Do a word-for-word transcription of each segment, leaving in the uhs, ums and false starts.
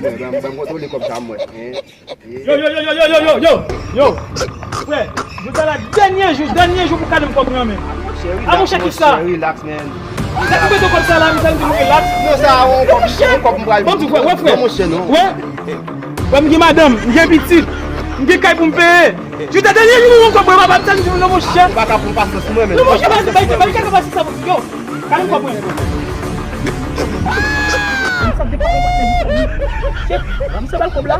Mwen, ban m, ban m kontwole kòb sa, mwen. Hein? Yo, yo, yo, yo, yo, yo, yo, yo, yo. Frè, jodi a la, dènye jou, dènye jou pou kale m kòb mwen an menm. A, monchè, kisa? Monchè, relax, man. Sa ki mete kòb sa la, m tande nou relax. Non, sa, on kòb, on kòb m pral. Ban m di, frè, wè, frè. Non, monchè, non. Wè. Wè, m gen madanm, m gen pitit, m gen kay pou m peye. Jodi a dènye jou, on kòb mwen, papa, m tande nou, non, monchè. Ou pa ka pou m pasyans mwen, men. Non, monchè, pa, pa, pa, pa, pa, pa, pa, pa, yo. Kale m kòb mwen. Sa depann de patnè misye. Shit, ban misye bal kòb la.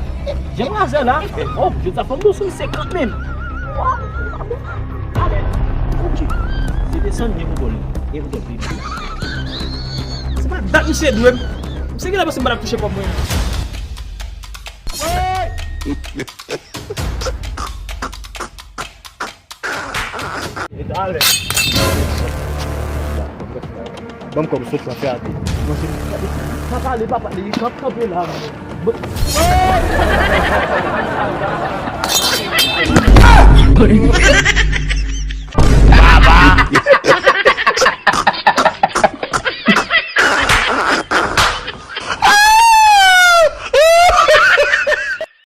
Jan razè la. Oh, jodi a fò m dous sou misye kanmenm. Ale. Ok. Se desann, gen pou bòl. Gen pou bòl. Se pa dat misye dwe m. Misye genlè panse m pa t ap touche kòb mwen. Ban m kòb sot la, fè ate. Mwen se pa pale, pa pale, li k ap kanpe la.